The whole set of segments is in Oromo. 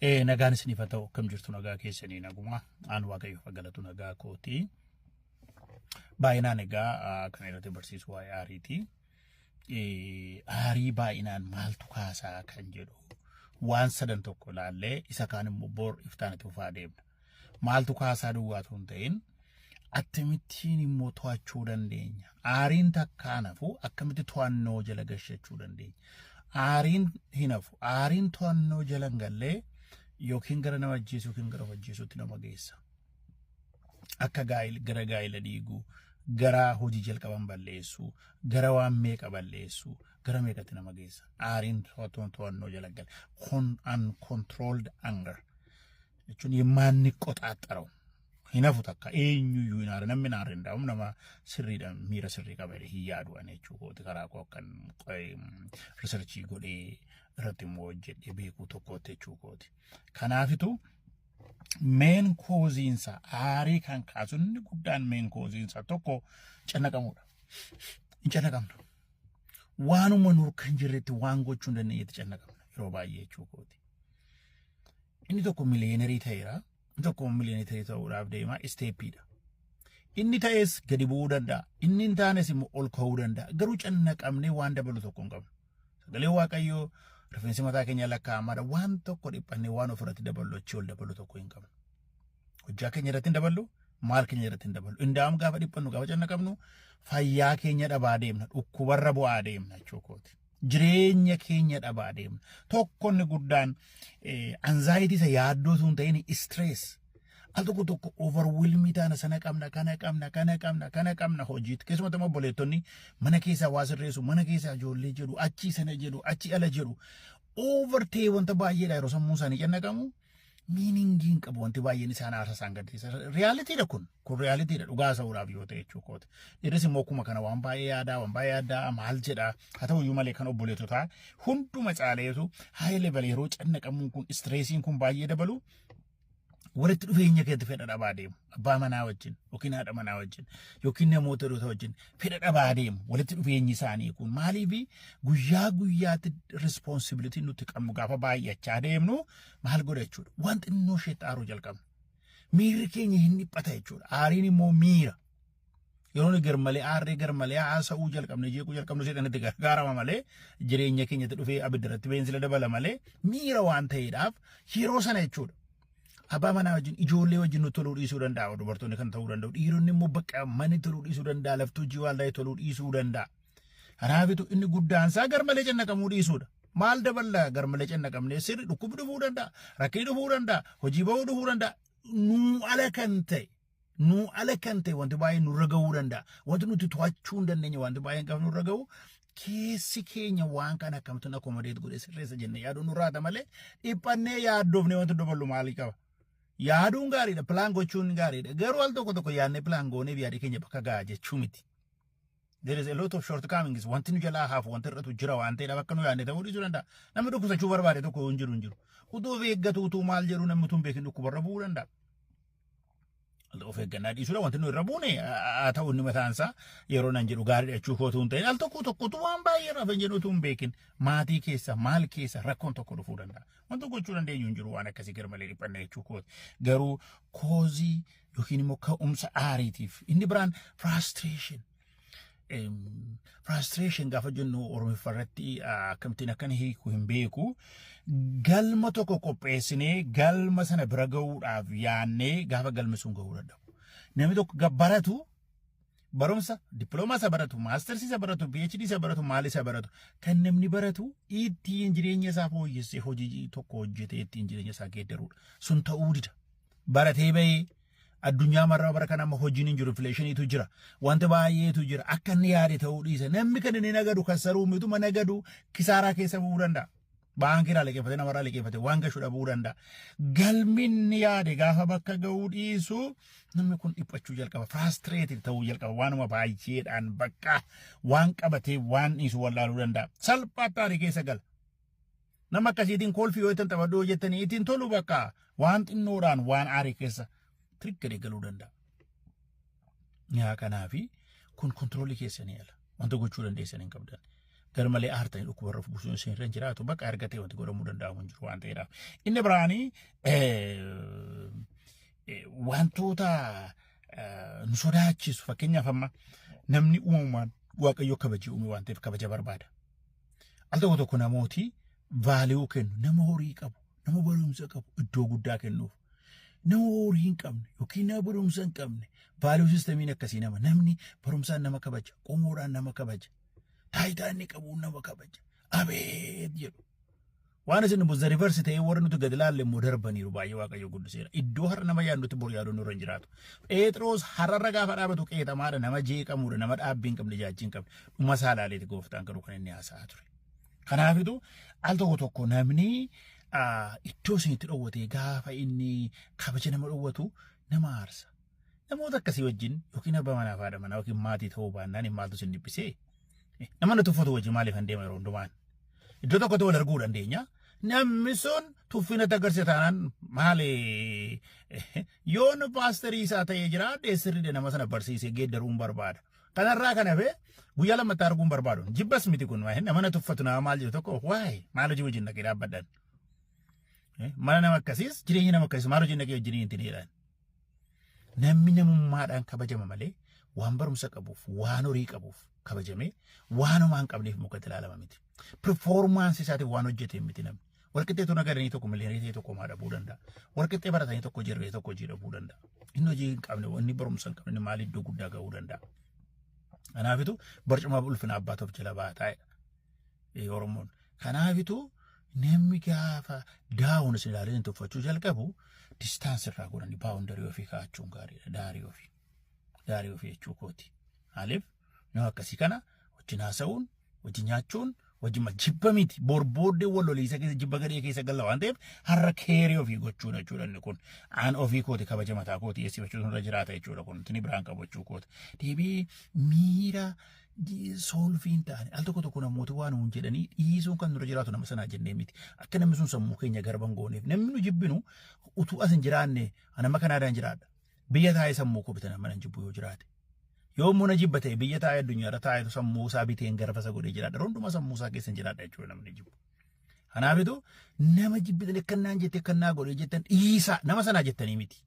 Nagaan isiniif haa ta'u. Akkam jirtu? Nagaa keessanii? Naguma aan Waaqayyoof galatu, nagaa kooti. Baay'inaan egaa kan irratti barsiisu waa'ee aariiti. Aarii baay'inaan maaltu kaasaa kan jedhu waan sadan tokko ilaallee, isa kaan immoo bor iftaan itti fufaa deemna. Maaltu kaasaa duwwaatu hin ta'in, akkamittiin immoo to'achuu dandeenya? Aariin takkaa nafu akkamitti to'annoo jala gashachuu dandeenya? Aariin hin hafu. Aariin to'annoo jala hin gallee yookiin gara nama ajjeesuu yookiin gara of ajjeesuutti nama geessa. Akka gara gaa'ila diiguu, gara hojii jalqaban balleessuu, gara waan meeqa balleessuu, gara meeqatti nama geessa. Aariin to'annoo jala gale. Uncontrolled anger jechuun የማንቆጣጠረው hin hafu. Takka eenyuyyuu hin aara. Namni hin aarre hin dhahamu, nama sirriidha, miira sirrii qaba jedhee hin yaadu ani jechuu kooti, karaa koo akkan research godhee irratti immoo hojjedhee beekuu tokkootti jechuu kooti. Kanaafitu main causeiinsa aarii kan kaasu inni guddaan, main causeiinsa tokko cannaqamuudha. Hin cannaqamnu. Waanuma nur kan jirretti waan gochuu hin dandeenyetti cannaqamna yeroo baay'ee jechuu kooti. Inni tokko millionaire ta'eera. Inni tokko millionaire ta'uudhaaf deema, stepiidha. Inni ta'es gadi bu'uu danda'a. Inni hin taanes immoo ol ka'uu danda'a. Garuu cannaqamnee waan dabalu tokko hin qabnu. Sagalee Waaqayyoo, rifeensi mataa keenya lakkaa'amaadha. Waan tokko dhiphannee waan ofirratti daballu, achii ol dabalu tokko hin qabnu. Hojjaa keenya irratti hin daballu, maal keenya irratti hin daballu. Indaa'am gaafa dhiphannu, gaafa cannaqamnu, fayyaa keenya dhabaa deemna, dhukkubarra bu'aa deemna jechuu kooti. Jireenya keenya dhabaa deemna. Tokko inni guddaan anxiety, isa yaaddoo osoo hin ta'in stress. Al tokko tokko overwhelmii taana, sana qabna, kana qabna, kana qabna, kana qabna hojiitti. Keessumatti immoo obboleettonni mana keessaa waa sirreessu, mana keessaa ijoollee jedhu, achi sana jedhu, achi ala jedhu. Over ta'ee wanta baay'eedha yeroo sammuu isaanii cannaqamu. Meaningii hin qabu wanti baay'een isaan aarsa isaan gaddisiisa. Realityidha kun. Kun realityidha dhugaa sa'uudhaaf yoo ta'e jechuu kooti. Dhiirris immoo akkuma kana waan baay'ee yaadaa, waan baay'ee yaadaa maal jedhaa. Haa ta'u iyyuu malee kan obboleettotaa hunduma caaleetu high level yeroo cannaqamuun kun, stressiin kun baay'ee dabalu, walitti dhufeenya keetti fedha dhabaa deemu. Abbaa manaa wajjin yookiin haadha manaa wajjin yookiin namoota hiriyoota wajjin fedha dhabaa deemu walitti dhufeenyi isaanii kun. Maaliif? Guyyaa guyyaatti responsibility nuti qabnu gaafa baay'achaa deemnu maal godha jechuudha? Waan xinnoo ishee xaaruu jalqabna. Miirri keenya hin dhiphata jechuudha. Aariin immoo miira. Yeroo nuyi garmalee aarree, garmalee haasa'uu jalqabne, jeequu jalqabnu, seexanatti gargaarama malee, jireenya keenyatti dhufee abidda irratti beenzila dabala malee, miira waan ta'eedhaaf yeroo sana jechuudha. Abbaa manaa wajjin, ijoollee wajjin nu toluu dhiisuu danda'a, dubartoonni kan ta'uu danda'u. Dhiironni immoo bakka manni toluu dhiisuu danda'a, lafti hojii waaldaa toluu dhiisuu danda'a. Kanaafitu inni guddaan isaa garmalee cannaqamuu dhiisuudha. Maal daballa garmalee cannaqamnee? Sirri dhukkubni dhufuu danda'a, rakkinni dhufuu danda'a, hojii bahuu dhufuu danda'a. Nuu ala kan ta'e, nuu ala kan ta'e wanti baay'een nurra gahuu danda'a. Wanti nuti to'achuu hin dandeenye wanti baay'een qabu nurra gahu, keessi keenya waan kana akkamittiin accommodate godhee sirreessa jennee yaaduun nurraa ta'a malee, dhiphannee yaaddoofnee wanti daballu maalii qaba? Yaaduun gaariidha, plan gochuun gaariidha. Garuu al tokko tokko yaadnee plan goonee yaadii keenya bakka gahaa jechuu miti. There is a lot of shortcomings. Wanti nu jalaa hafu, wanti irratu jira waan ta'eedhaaf akka nu yaadne ta'uu dhiisuu danda'a. Namni dhukkubsachuu barbaade tokko hin jiru, hin jiru. Utuu of eeggatu, utuu maal jedhu, namni utuu hin beekin dhukkubarra bu'uu danda'a. Of eeggannaa dhiisuudha wanti nu irra buune haa ta'u, inni mataan isaa yeroo nan jedhu gaariidha jechuu kootu hin ta'in, al tokko tokkotu waan baay'ee irraa hin jedhu, utuu hin beekin maatii keessa maal keessa rakkoon tokko dhufuu danda'a. Wanta gochuu dandeenyu hin jiru waan akkasii garmalee dhiphanne jechuu kooti. Garuu cause yookiin immoo ka'umsa aariitiif inni biraan frustration. Frustration gaafa jennu Oromiffa irratti akkamittiin akkan hiiku hin beeku. Galma tokko qopheessinee galma sana bira gahuudhaaf yaannee gaafa galmi sun gahuu dadhabu. Namni tokko baratu, barumsa dippiloomaa isa baratu, mastersii isa baratu, PhD isa baratu, maal isa baratu, kan namni baratu ittiin jireenya isaa fooyyessee hojii tokko hojjetee ittiin jireenya isaa geeddaruudha. Sun ta'uu dida. Baratee bahee addunyaa marraa bara kana amma hojiin hin jiru, inflationiitu jira, wanta baay'eetu jira, akka inni yaade ta'uu dhiisa. Namni kan inni nagadu kassaruu mituma nagadu kisaaraa keessa bu'uu danda'a. Baankii irraa liqeeffatee, namarraa liqeeffatee waan gashu dhabuu danda'a. Galmi inni yaade gaafa bakka ga'uu dhiisu namni kun dhiphachuu jalqaba. Frustrated ta'uu jalqaba. Waanuma baay'eedhaan bakka waan qabatee waan dhiisu wallaaluu danda'a. Salphaatti aarii keessa gala. Nama akkasiitiin kolfi yoo ittiin taphadhu yoo jettanii ittiin tolu, bakka waan xinnoodhaan waan aarii keessa triggerii galuu danda'a. Yaa kanaafi kun controlii keessanii ala wanta gochuu dandeessan hin qabdan. Garmalee aartanii dhukkubarra of buusuun isin irra hin jiraatu. Bakka argatee wanti godhamuu danda'amu hin jiru waan ta'eedhaaf. Inni biraanii wantoota nu sodaachisu, fakkeenyaaf amma namni uumamumaan Waaqayyo kabajee uume waan ta'eef kabaja barbaada. Al tokko tokko namooti value kennu, nama horii qabu, nama barumsa qabu iddoo guddaa kennuuf. Nama horii hin qabne yookiin nama barumsa hin qabne value systemiin akkasii nama namni barumsaan nama kabaja, qomoodhaan nama kabaja, taayitaa inni qabuun nama kabaja. Abeet jedhu. Waan isin immoo reverse ta'ee warri nuti gadi ilaalle immoo darbaniiru, baay'ee Waaqayyo guddiseera. Iddoo har'a nama yaadnutti bor yaaduun nurra hin jiraatu. Phexros har'arra gaafa dhaabatu qeexamaadha, nama jeeqamuudha, nama dhaabbii hin qabne, jaajjii hin qabne. Dhuma isaa ilaaleeti gooftaan garuu kan inni haasa'aa ture. Kanaafitu al tokko tokko namni iddoo isinitti dhowwatee gaafa inni kabaja nama dhowwatu nama aarsa. Namoota akkasii wajjin yookiin abbaa manaa fi haadha manaa yookiin maatii ta'uu baannaan maaltu isin dhiphisee? Nama nu tuffatu wajjin maaliif hin deema yeroo hundumaan? Iddoo tokkotti wal arguu dandeenya. Namni sun tuffina agarsiisa taanaan maali yoon paasterii isaa ta'ee jiraadhe sirriidha, nama sana barsiisee geeddaruun barbaada. Kanarraa kan hafe guyyaa lammataa arguun barbaadu. Jibbas miti kun, nama na tuffatu, nama maal jedhu tokko waa'ee maal hojii wajjin dhaqee dhaabbadhan. Mana nama akkasiis, jireenya nama akkasiis maal hojii dhaqee wajjin hin tineedhaan. Namni namummaadhaan kabajama malee waan barumsa qabuuf, waan horii qabuuf kabajamee waan homaa hin qabneef mukatti ilaalama miti. Performance isaatiin waan hojjete miti namni. Walqixxee nagadanii tokko miliyoonii ta'e tokko maa dhabuu danda'a. Walqixxee baratanii tokko jirree tokko hojii dhabuu danda'a. Inni hojii hin qabne, inni barumsa hin qabne inni maal iddoo guddaa gahuu danda'a? Kanaafitu barcuma ulfina abbaa of jala baataa'edha. Oromoon. Kanaafitu namni gaafa down isin ilaalee tuffachuu jalqabu distance irraa godhanii boundary ofii kaa'achuun gaariidha. Daarii ofii. Daarii ofii jechuu kooti. Maaliif nama akkasii kana wajjin haasa'uun, wajjin nyaachuun, wajjin jibba miti. Borbooddee wal loliisa keessa jibba gadhee keessa galla waan ta'eef har'a care ofii gochuudha jechuudha inni kun. Aan ofii kooti kabaja mataa kooti eessifachuun irra jiraata jechuudha kun. Tini biraan qabu jechuu kooti. Deebii miira solve hin taane al tokko tokko namoota waan nuun jedhanii dhiisuun kan nurra jiraatu nama sanaa jennee miti. Akka namni sun sammuu keenya garban gooneef namni nu jibbinu utuu as hin jiraanne, nama Kanaadaan jiraadha. Biyya taa'ee sammuu koo bitan nama nan jibbu yoo jiraate. Yoo immoo na jibba ta'e biyya taa'ee addunyaarra taa'etu sammuu isaa biteen garba isa godhee jiraadha. Yeroo hundumaa sammuu isaa keessa hin jiraadha jechuudha namni jibbu. Kanaafitu nama jibbitan akkannaan jettee akkannaa godhee jettan dhiisaa, nama sanaa jettanii miti.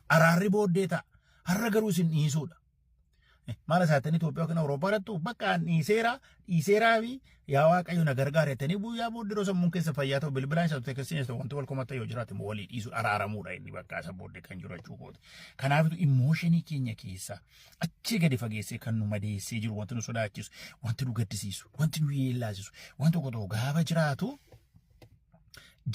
Araarri booddee ta'a. Har'a garuu isin dhiisuudha. Maal isaatanii Itoophiyaa yookiin Awurooppaa irrattu bakka dhiiseera dhiiseeraa fi yaa Waaqayyo na gargaara jettanii guyyaa booddee yeroo sammuun keessa fayyaa ta'u bilbilaan isa textiin isa wanti wal komatta yoo jiraate immoo walii dhiisu, araaramuudha inni bakka isa booddee kan jiru jechuu kooti. Kanaafitu emotion keenya keessa achi gadi fageessee kan nu madeessee jiru, wanti nu sodaachisu, wanti nu gaddisiisu, wanti nu yeellaasisu, wanti tokko tokko gaafa jiraatu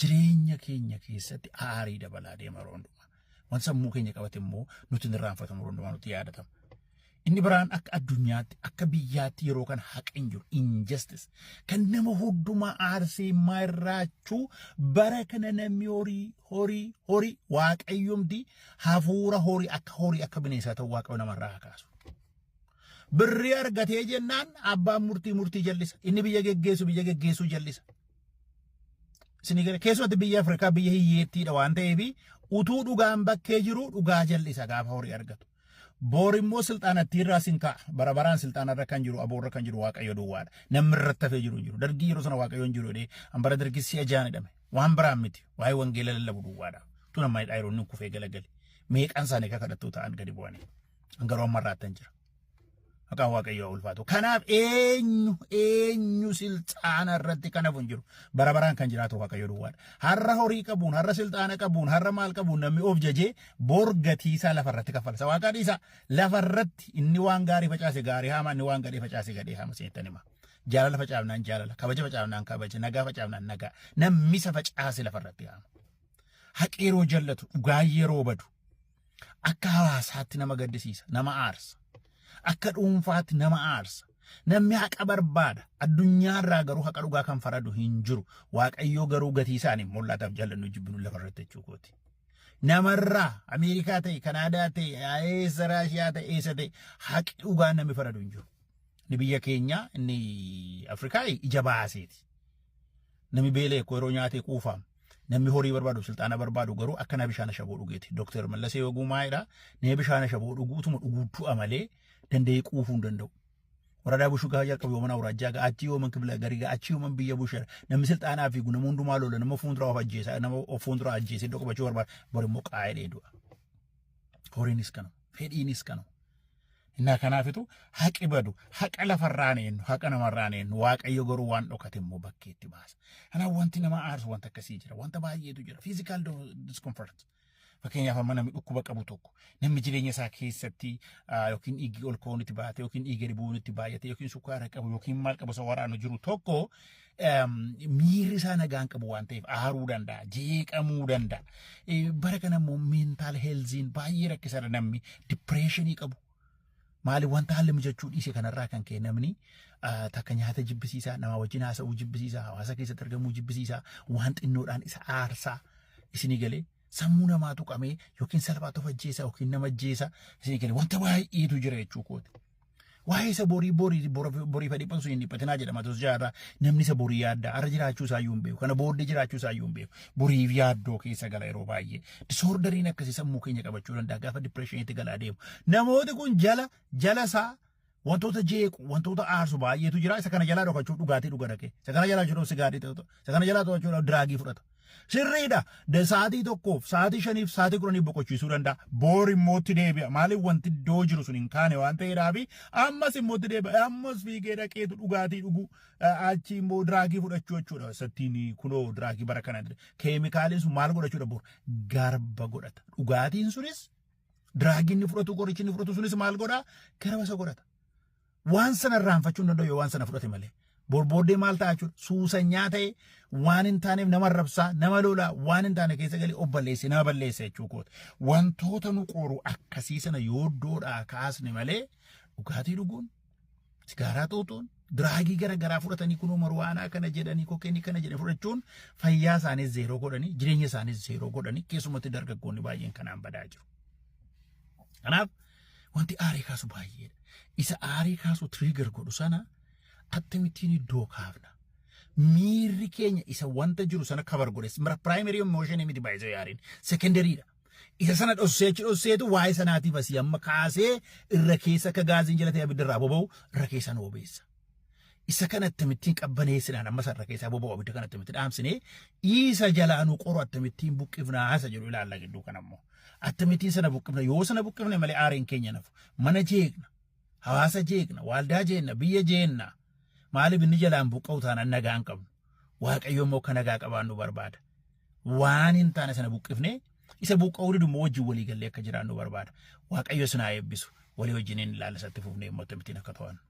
jireenya keenya keessatti aarii dabalaa deema yeroo hundumaa. Wanti sammuu keenya qabate immoo nuti hin irraanfatamu, yeroo hundumaa nuti yaadatama. Inni biraan akka addunyaatti, akka biyyaatti yeroo kana haqa hin jiru, injustice kan nama hundumaa aarsee marraachuu. Bara kana namni horii, horii, horii, Waaqayyomti hafuura horii akka horii akka bineensaa ta'u Waaqayyo namarraa haa kaasu. Birrii argatee jennaan abbaan murtii murtii jallisa. Inni biyya geggeessu biyya geggeessuu jallisa. Isinii gara keessumatti biyya Afrikaa biyya hiyyeettiidha waan ta'eef utuu dhugaan bakkee jiru dhugaa jallisa gaafa horii argatu. Boor immoo silxaanatti irraa sin ka'a. Bara baraan silxaanarra kan jiru, aboorra kan jiru Waaqayyo duwwaadha. Namni irratti hafee jiru hin jiru. Dargii yeroo sana Waaqayyo hin jiru jedhee an bara dargii si'a jaan hidhame. Waan biraan miti. Waa'ee wangeela lallabu duwwaadha. Tun amma hidhaa yeroo inni kufee galagale. Meeqan isaanii akka kadhattuu ta'an gadi bu'anii. Garuu amma irraattan jira. Maqaan Waaqayyoo haa ulfaatu. Kanaaf eenyu eenyu silxaana irratti kan hafu hin jiru. Bara baraan kan jiraatu Waaqayyo duwwaadha. Har'a horii qabuun, har'a silxaana qabuun, har'a maal qabuun namni of jajee bor gatii isaa lafa irratti kaffala. Isa Waaqaa dhiisa. Lafa irratti inni waan gaarii facaase gaarii haama, inni waan gadhee facaase gadhee haama isinitti hima. Jaalala facaafnaan jaalala, kabaja facaafnaan kabaja, nagaa facaafnaan nagaa. Namni isa facaase lafa irratti haama. Haqi yeroo jallatu, dhugaan yeroo badu, akka hawaasaatti nama gaddisiisa, nama aarsa. Akka dhuunfaatti nama aarsa. Namni haqa barbaada. Addunyaarraa garuu haqa dhugaa kan faradu hin jiru. Waaqayyoo garuu gatii isaanii mul'ataaf jallannu jibbinu lafa irratti jechuu kooti. Namarraa Ameerikaa ta'e, Kanaadaa ta'e, eessa Raashiyaa ta'e, eessa ta'e haqi dhugaa namni faradu hin jiru. Inni biyya keenyaa, inni Afrikaa ija baaseeti. Namni beela'e yeroo nyaatee quufaama. Namni horii barbaadu, silxaana barbaadu garuu akka nama bishaan ashaboo dhugeeti. Dooktar Mallasee Waguumaayidha. Nama bishaan ashaboo dhuguutuma dhuguu du'a malee danda'ee quufuu hin danda'u. Waradaa bushuu gaafa jalqabu yooman awuraajjaa ga'a, achii yooman kibla garii ga'a, achii yooman biyya busheera. Namni silxaanaa fiigu nama hundumaa lola, nama fuulduraa of ajjeesa, nama of fuulduraa ajjeese iddoo qabachuu barbaada. Bor immoo qaa'ee dheedu'a. Horiinis kanuma, fedhiinis kanuma. Innaa kanaafitu haqi badu, haqa lafarraan eenyu, haqa namarraan eenyu, Waaqayyo garuu waan dhokate immoo bakkeetti baasa. Kanaaf wanti nama aarsu wanta akkasii jira, wanta baay'eetu jira. Physical discomfort. Fakkeenyaaf amma namni dhukkuba qabu tokko, namni jireenya isaa keessatti yookiin dhiiggi ol ka'uun itti baate, yookiin dhiiga dhibuun itti baay'ate, yookiin sukkaara qabu, yookiin maal qabu isa waraanu jiru tokko, miirri isaa nagaan qabu waan ta'eef aaruu danda'a, jeeqamuu danda'a. Bara kana immoo mental healthiin baay'ee rakkisaadha, namni depressionii qabu. Maali, wanta haalli mijachuu dhiise kanarraa kan ka'e namni takka nyaata jibbisiisaa, nama wajjin haasa'uu jibbisiisaa, hawaasa keessatti argamuu jibbisiisaa, waan xinnoodhaan isa aarsaa isinii galee, sammuu namaa tuqamee yookiin salphaatti of ajjeesa yookiin nama ajjeesa isinii galee, wanta baay'eetu jira jechuu kooti. Waa'ee isa borii borii borii fedhii dhiphansu hin dhiphatinaa jedhama tos jaarraa. Namni isa borii yaaddaa har'a jiraachuu isaa iyyuu hin beeku, kana booddee jiraachuu isaa iyyuu hin beeku, boriif yaaddoo keessa gala. Yeroo baay'ee disorderiin akkasii sammuu keenya qabachuu danda'a gaafa depressioniitti galaa deemu. Namooti kun jala jala isaa wantoota jeequ, wantoota aarsu baay'eetu jira. Isa kana jalaa dhokachuuf dhugaatii dhuga dhaqee, isa kana jalaa jiruuf sigaarii xixuta, isa kana jalaa to'achuudhaaf drugii fudhata. Sirriidha. Sa'aatii 1f, sa'aatii 5f, sa'aatii 10f boqochiisuu danda'a. Boor immoo itti deebi'a. Maaliif? Wanti iddoo jiru sun hin kaane waan ta'eedhaafi ammas immoo itti deebi'a. Ammas fiigee dhaqeetu dhugaatii dhuguu, achi immoo drugii fudhachuu jechuudha. Sattiin kunoo drugii bara kana keemikaaliin sun maal godhachuudha? Bor garba godhata. Dhugaatiin sunis, drugiin inni fudhatu, qorichi inni fudhatu sunis maal godhaa? Garba isa godhata. Waan sana irraanfachuu hin danda'u yoo waan sana fudhate malee. Borbooddee maal ta'a jechuudha? Suusanyaa ta'e, waan hin taaneef nama arrabsaa, nama lolaa, waan hin taane keessa galee of balleesse, nama balleesse jechuu kooti. Wantoota nu qoru akkasii sana yoo iddoodhaa kaasne malee, dhugaatii dhuguun, sigaaraa xuuxuun, drugii gara garaa fudhatanii, kunoo marijuana kana jedhanii, kokeenii kana jedhanii fudhachuun fayyaa isaaniis zero godhanii, jireenya isaaniis zero godhanii, keessumatti dargaggoonni baay'een kanaan badaa jiru. Kanaaf wanti aarii kaasu baay'eedha. Isa aarii kaasu, trigger godhu sana akkamittiin iddoo kaafna? Miirri keenya isa wanta jiru sana cover godhe primary emotion miti baay'ee, aariin secondaryidha. Isa sana dhossee achi dhosseetu waa'ee sanaatiif asii amma kaasee irra keessa akka gaaziin jala ta'e abidda irraa boba'u irra keessa nu obeessa. Isa kana akkamittiin qabbaneessinaan amma irra keessaa boba'u abidda kana akkamitti dhaamsinee isa jalaa nu qoru akkamittiin buqqifnaa isa jedhu ilaalla gidduu kana immoo. Akkamittiin sana buqqifna? Yoo sana buqqifne malee aariin keenya nafu. Mana jeeqna, hawaasa jeeqna, waaldaa jeeqna, biyya jeeqna. Maaliif? Inni jalaan buqqa'u taanaan nagaa hin qabnu. Waaqayyo immoo akka nagaa qabaannu barbaada. Waan hin taane sana buqqifnee isa buqqa'uu didu immoo wajjin walii gallee akka jiraannu barbaada. Waaqayyo isin haa eebbisu. Walii wajjin hin ilaalla, isatti fufnee immoo akkamittiin akka to'annu.